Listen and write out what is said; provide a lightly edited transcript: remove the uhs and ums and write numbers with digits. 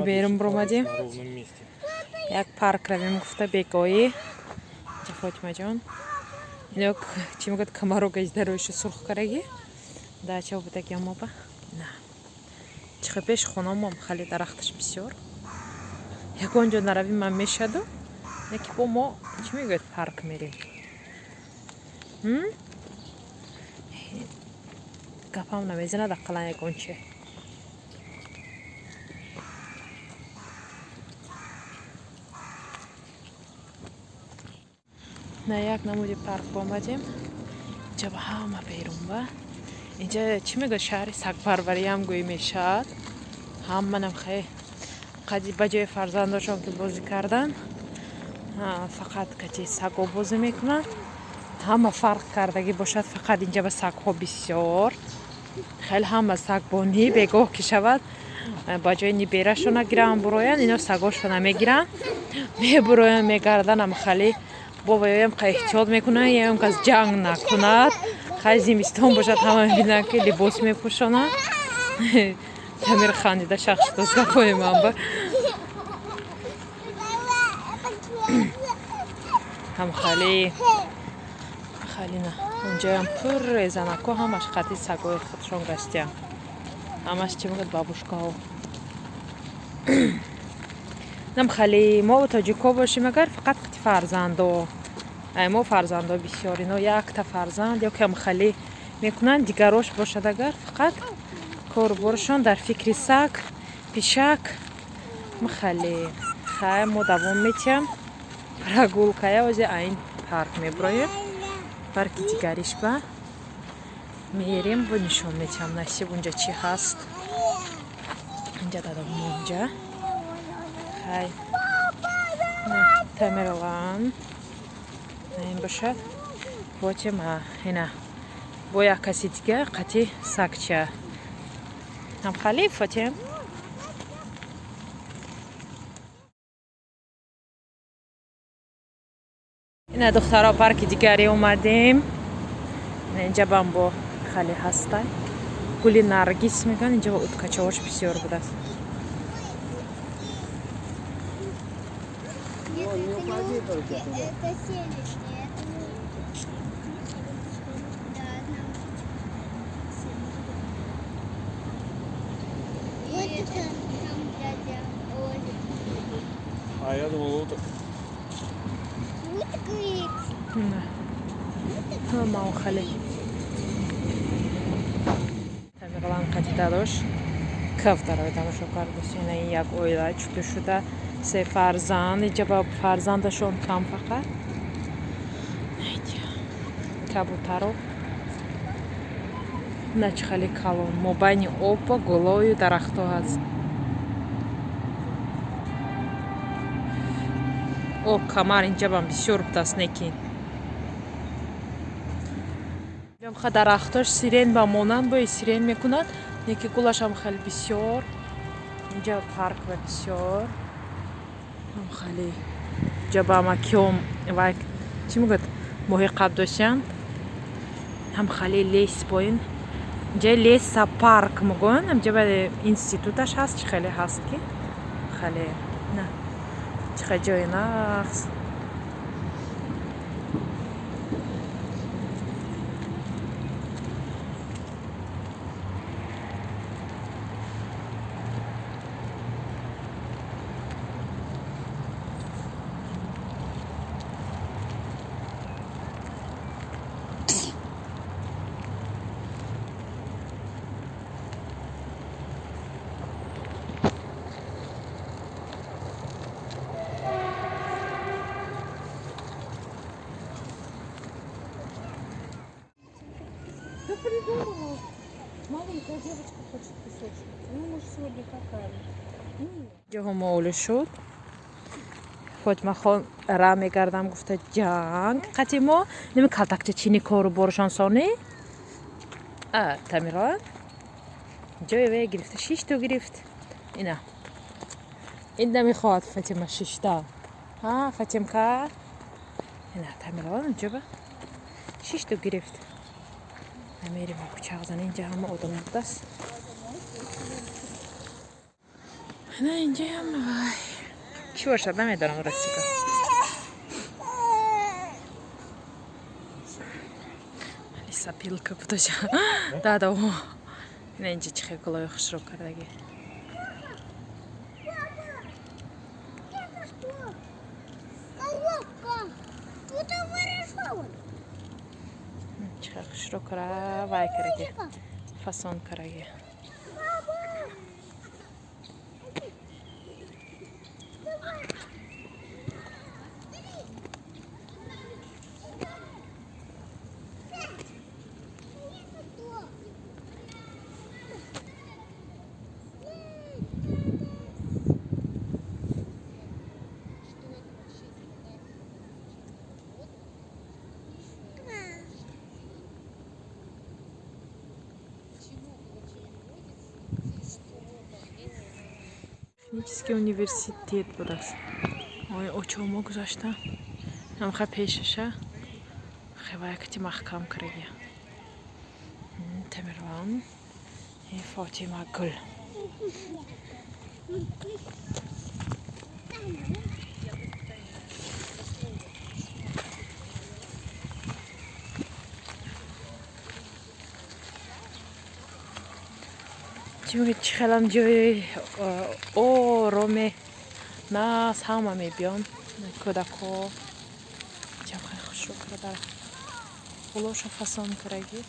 Берун буромадем, як парк равем гуфта бегоҳӣ. Инҷа Фотимаҷон ино чӣ мегӯяд, камаро газида, рӯйшо сурх кардаги, дача будаги моба. На чихе пеш хонамам хеле дарахташ бисёр, ягон ҷо наравим ман мешаду, яки бо мо чӣ мегӯяд, парк мерем. Гапам намезанад, ақаллан ягон че. На як намуди парк омадем. Инҷа ба ҳама берун ба. Инҷа чӣ мегӯяд, шаҳри сагпарвариам гӯӣ мешавад. Ҳаманам хе қади ба ҷои фарзандошон ки бозӣ кардан, фақат кати саго бозӣ мекунанд. Ҳама фарқ кардагӣ бошад, фақат инҷа ба сагҳо бисёр. Хеле ҳама сагбонӣ бегоҳ ки шавад, ба ҷои ниберашона гиранд буроянд, ино сагошона мегиранд, мебуроянд, мегарданд. Ам хали бо ваёям қа эҳтиёт мекунанд, ягон кас ҷанг накунад. Хай, зимистон бошад, ҳама мебинанд, ки либос мепӯшонанд. Тамир хандида шах шудост гапои ман ба. Ҳам хали халина унҷоям пурре занако ҳамаш қати сагои худшон гаштиянд. Ҳамаш чӣ мегӯяд, бабушкаҳо. Нам хали мо тоҷико бошем агар, фақат қати фарзандо. Ай мо фарзандо бисёр, ино якта фарзанд ё кам хали мекунанд, дигарош бошад агар, фақат коруборшон дар фикри саг, пишак махали. Хай, мо давом метиҳам прогулкая, ози айн парк меброем. Парки дигариш ба мерем, бо нишон метиҳам, насиб, унҷа чӣ ҳаст. Инҷа дадам унҷа. Хай, Тамерлан ин бошад. Фотима ина бо як каси дига қати сагча. Ҳам хали Фотим. Ина духтаро, парки дигаре омадем. Инҷа бамбо хали ҳастай. Гули наргис мегӯянд, инҷа уткачаҳош бисёр будааст. Нет, это не утки, это селезни, это не уточки. Да, одна уточка. Вот это там дядя ловит. А я думал, уток. Уток ведь. Ҳама хали. Тамерлан қати дадош кавтарои тамошо кардааст. Ина ин як оила чуту шуда, се фарзанд, инҷа ба фарзандашон кам фақат. Кабутаро на чӣ хеле калон, мобайни об ва гулою дарахтҳо ҳаст. О, камар инҷа бам бисёр будааст, некин. Дарахтош сирен ба монанд, бои сирен мекунад, неки гулашам хеле бисёр. Инҷа парк ба бисёр. Ҳам хеле инҷа ба макём вай чӣ мегӯяд, моҳи қабдосиян. Ҳам хеле лес боин. Инҷа леса парк мегӯянд, инҷа ба институташ ҳаст, чӣ хеле ҳаст ки хеле на чӣ хеле ҷои нағз. Да, девочка хочет песочницу. Ну, мы же сегодня какая. Ҷоҳо моолӣ шуд. Фотимахон ра мегардам гуфта ҷанг қати мо ними калтакча чини кору боршон сони а Тамирон ҷои ве гирифта, шишту гирифт. Ина ин намехоҳад Фатима шишта. Ҳа, Фатимка, ина Тамирон ҷоба шишту гирифт. Намерим кучағзани, инҷа ҳама одам будааст. Ина инҷаям вай чӣ бошад, намедонам, ростига. Лесопилка будаша дада. Ина инҷа чӣ хел гулои хушрӯ кардагӣ. Это что? Коробка. Тут вырисован. Чӣ хел хушрӯ кара вай кардаги, фасон кардаги. Папа! Давай. Три. Пять. Это что? Технический университет будааст. Ой, очомо гузашта ҳамха пешаша хеваякати маҳкам кардаги. Тамерлан и Фотима Гул. Чӣ мегӯяд, чӣ хелам ҷои ороме, нас ҳама мебиён, кӯдако. Чам хеле хушрӯ кара, дар гулоша фасон кардаги.